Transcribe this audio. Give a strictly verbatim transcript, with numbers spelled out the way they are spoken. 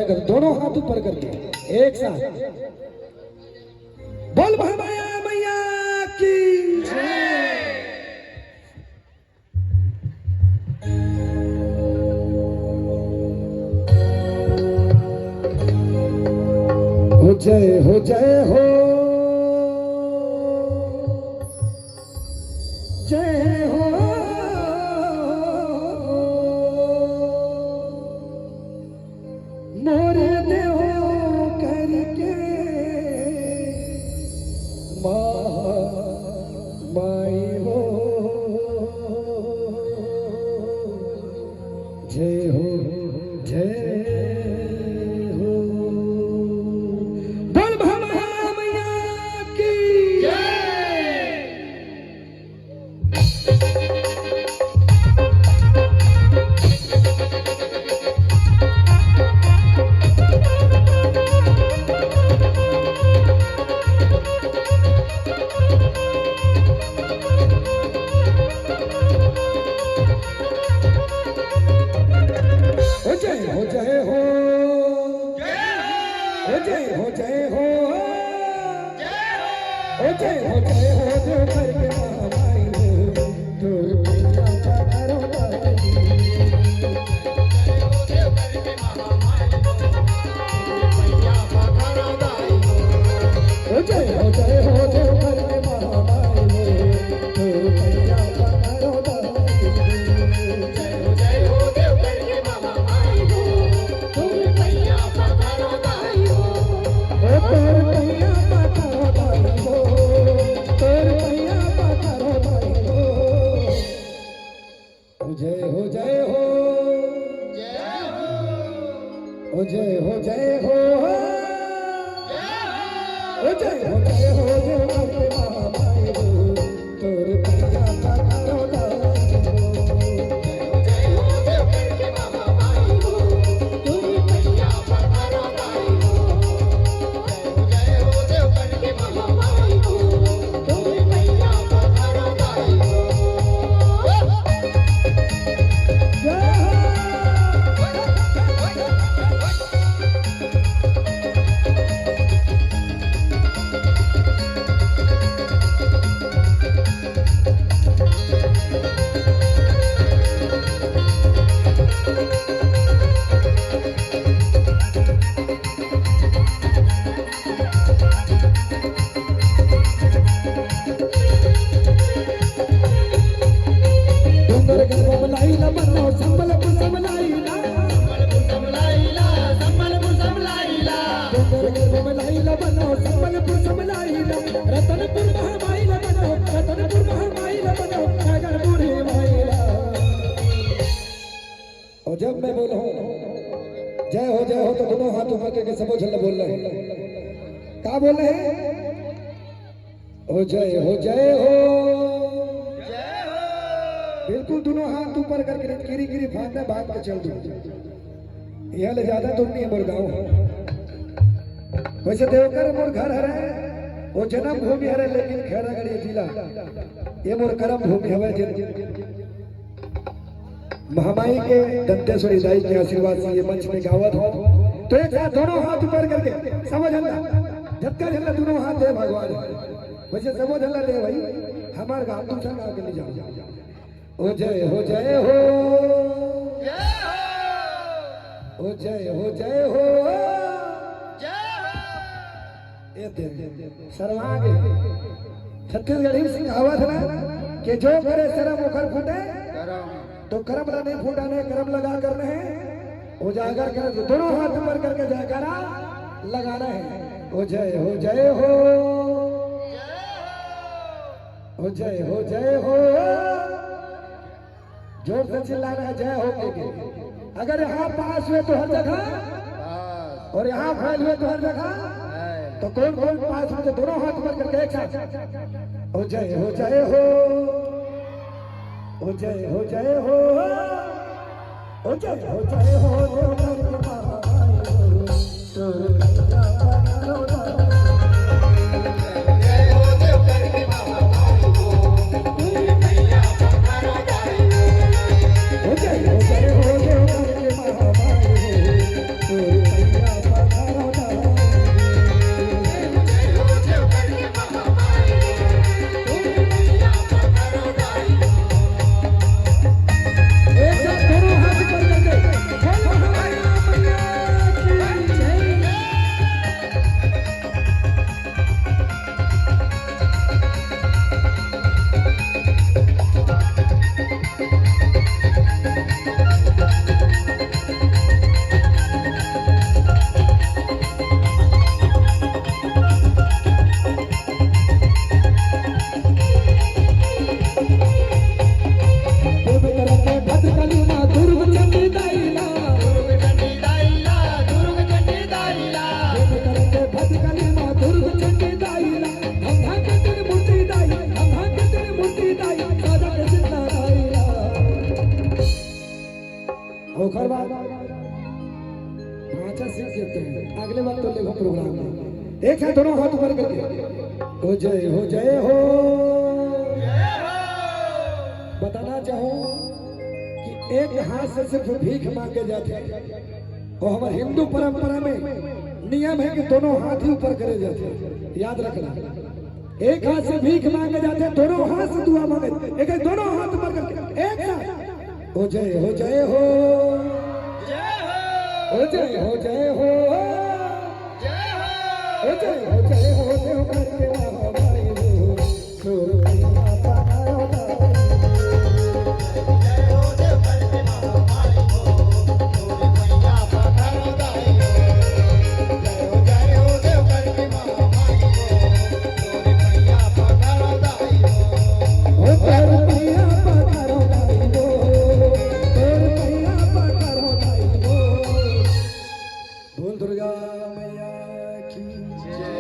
कर, दोनों हाथ ऊपर करके एक साथ बोल महामाया मैया की। हो जय हो, जय हो, जय हो। मोर देव करके माई हो। जय हो, जय हो। बोल भला मैया की। हो जय हो, जय हो। हो जय हो, जय हो। हो जय हो, जय हो, देवघर के महामाई हो। तोर पैया पखारो दाई। हो जय हो, जय हो, देवघर के महामाई हो। तोर पैया पखारो दाई। जय हो, जय हो, देवघर के महामाई हो। तोर पैया पखारो दाई हो। ओ तोर पैया पखारो दाई हो। तोर पैया पखारो दाई हो। ओ जय हो, जय हो। जय हो। ओ जय हो, जय हो। जय हो। ओ जय हो, जय हो, जय हो, जय हो, महामाई हो। तोर पैया पखारो दाई हो। जय हो, जय हो, देवघर के महामाई हो। तोर पैया पखारो दाई हो। जय हो, जय हो, देवघर के महामाई हो। तोर पैया पखारो दाई हो। जय हो। डोंगरगढ़ बमलाईला बनो, संबलपुर समलाईला। संबलपुर समलाईला, संबलपुर समलाईला। डोंगरगढ़ बमलाईला बनो, संबलपुर समलाईला। रतनपुर महामाईला बनो, रतनपुर महामाईला बनो, रायगढ़ बूढ़ी माईला। और जब मैं बोलूं, "जय हो, जय हो," तो दोनों हाथ ऊपर करके सबो झन ल बोलना हे। का बोलना हे? हो जय हो, जय हो। बिल्कुल दोनों हाथ ऊपर करके, नहीं त किरी किरी फांदा बांध के चल दूं। इहां ले ज्यादा दूर नहीं हे मोर गांव। वैसे देवघर मोर घर हरे, वो जन्मभूमि हरे, लेकिन खैरागढ़ ये जिला, ये मोर कर्म भूमि हवे। जिन महामाई के, दंतेश्वरी दाई के आशीर्वाद से ये मंच में गावत हो, तो एक साथ दोनों हाथ ऊपर करके सबो झन ला, जतका झन ला दोनों हाथ दे भगवान, वैसे सबो झन ला दे भाई, हमार गांव दूसरा गांव के ले जाओ। ओ जय हो, जय हो। ओ जय हो, जय हो। ए दे, सरवा गे। छत्तीसगढ़ी में कहावत हे ना कि जो करे सरम ओखर फूटे करम। तो करम ला नहीं फूटाना हे, करम लगा करना हे। उजागर कर दोनों हाथ ऊपर करके जयकारा लगाना हे। ओ जय हो, जय हो। ओ जय हो, जय हो। जोर से चिल्लाना हे, जय हो के। अगर यहाँ पास हुए तो हर जगह, और यहाँ फेल हुए तो हर जगह। तो कौन कौन पास हुए, तो दोनों हाथ ऊपर करके एक साथ। ओ जय हो, जय हो। ओ जय हो, जय हो। ओ जय हो, जय हो, देवघर के महामाई हो। अगले बार तो लेबो प्रोग्राम में। एक साथ दोनों हाथ ऊपर करके, हो जय हो, जय हो। बताना चाहूं कि एक हाथ से सिर्फ भीख मांगे जाथे, और हमर हिंदू परंपरा में नियम है कि दोनों हाथ ही ऊपर करे जाथे। याद रखना, एक हाथ से भीख मांगे जाथे, दोनों हाथ से दुआ मांगे। एक, एक दोनों हाथ ऊपर करके एक साथ, हो जय हो, जय हो। जय हो। हो जय हो, जय हो। जय हो। हो जय हो, जय हो, देवघर के महामाई हो। तोर पैया पखारो दाई। जय हो, देवघर के महामाई हो। तोर पैया पखारो दाई। जय हो, जय हो, देवघर के महामाई हो। तोर पैया पखारो दाई हो। हो तोर पैया पखारो दाई हो। तोर पैया पखारो दाई हो। बोल दुर्गा मैया की जय।